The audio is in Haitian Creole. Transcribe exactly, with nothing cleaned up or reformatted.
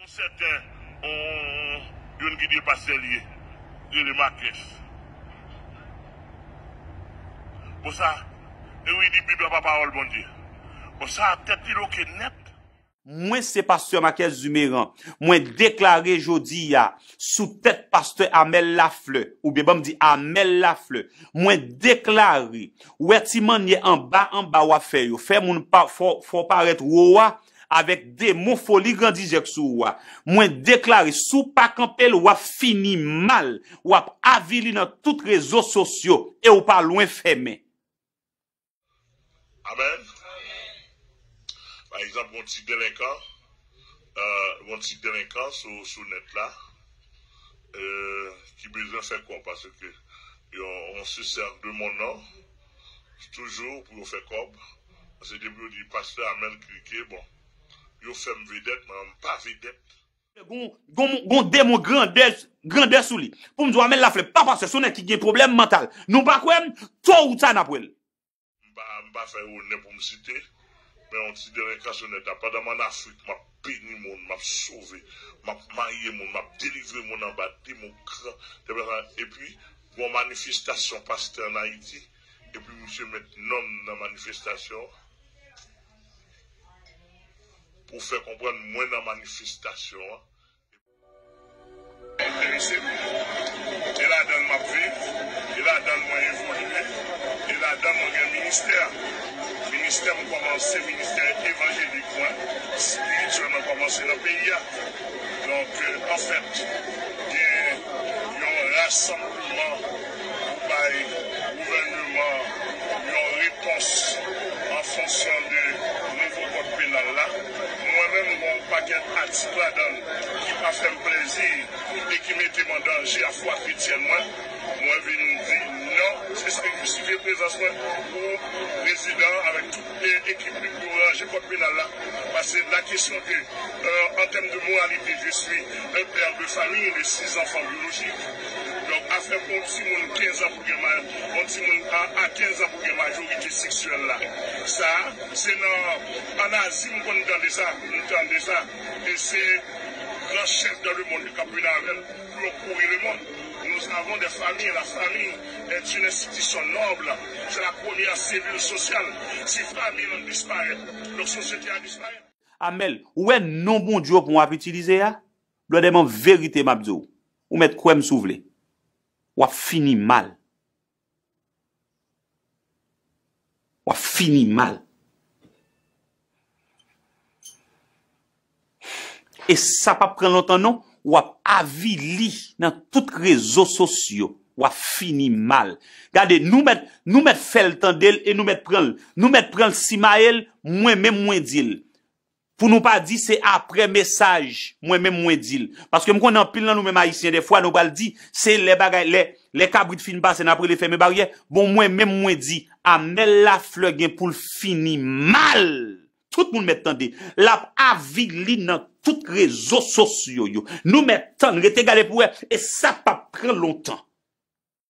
Sèten, on, youn ki di pastè l ye, rele Makès. Bon sa, e wi, di Bib la pa pawòl Bondye. Bon sa, tèt li loke nèt. Mwen se pastè Makès Zumeran. Mwen deklare jodi a, sou tèt pastè Amèl Laflè, oubyen ban m di Amèl Laflè, mwen deklare, wè ti mannyè anba anba w ap fè yo, fè moun pa, fò, fò parèt wo a, avèk demon foli grandizè k sou ou a. Mwen deklare, si w pa kanpe l, w ap fini mal, w ap avili nan tout rezo sosyo, e w pa lwen fèmen. Amèn. Pa egzanp, yon ti delenkan, euh, yon ti delenkan sou, sou nèt la, euh, ki bezwen fè kòb, paske yon, yon sisèv de mon non, toujou pou yo fè kòb. Paske depi yo di pastè Amèl klike, bon, yo fè m vedèt, mwen, m pa vedèt. Gon, gon, gon demon grandè, grandè sou li. Pou m di w Amèl Laflè, pa pastè, se yon nèg ki gen pwoblèm mantal. Nou pa kwè m, to ou ta n ap wè l. M pa, m pa fè onè pou m site, men yon ti delenkan sou nèt la. Pandan m ann Afrik, m ap beni moun, m ap sove, m ap marye moun, m ap delivre moun anba demon gran, epi gon manifestasyon pastè ann Ayiti, epi misye met non m nan manifestasyon an pou fè konprann mwen nan manifestasyon an. Enterese m. E ladan l m ap viv, e ladan l mwen evolye, e ladan l mwen gen ministè. Ministè m kòmanse, ministè evanjelik mwen, espirityèl mwen kòmanse nan peyi a. Donk, euh, anfèt, gen yon rasanbleman pou bay gouvènman yon repons an fonksyon de nouvo kòd penal la. Mwen menm, m gen yon pakèt atik ladan l ki pa fè m plezi e ki mete m an danje a fwa kretyèn mwen. Mwen vin di non, se sa ki jistifye prezans mwen pou prezidan avèk tout e, ekip li pou yo ranje kòd penal la. Paske la kesyon ke, euh, an tèm de moralite, je suis un père de famille de six enfants biologiques. Donk, afè pou yon timoun kenz an pou gen ma-, yon timoun a, a kenz an pou gen majorite seksyèl la. Sa, se nan, ann Azi, m konn tande sa, m tande sa. E se gran chèf dans le monde k ap vin avè l pou yo kouri lemonn. Nous avons des familles. La famille est une institution noble. C'est la première cellule sociale. Si fanmi an disparèt, donk sosyete a disparèt. Amèl, ou wè non Bondye w pran w ap itilize a? Blòdè m an verite m ap di w. Ou mèt kwè m si w vle. W ap fini mal. W ap fini mal. E sa p ap pran lontan non, w ap avili nan tout rezo sosyo. W ap fini mal. Gade, nou mèt, nou mèt fè l tande l e nou mèt pran l. Nou mèt pran l simaye l, mwen menm mwen di l. Pou nou pa di se aprè mesaj, mwen menm mwen di l. Paske m konnen anpil nan nou menm Ayisyen, dèfwa nou pral di, se lè bagay, lè, lè kabrit fin pase, n ap rele fèmen baryè. Bon, mwen menm mwen di, Amèl Laflè gen pou l fini mal. Tout moun mèt tande. L ap avili nan tout rezo sosyo yo. Nou mèt tann, rete gade pou wè, e sa p ap pran lontan.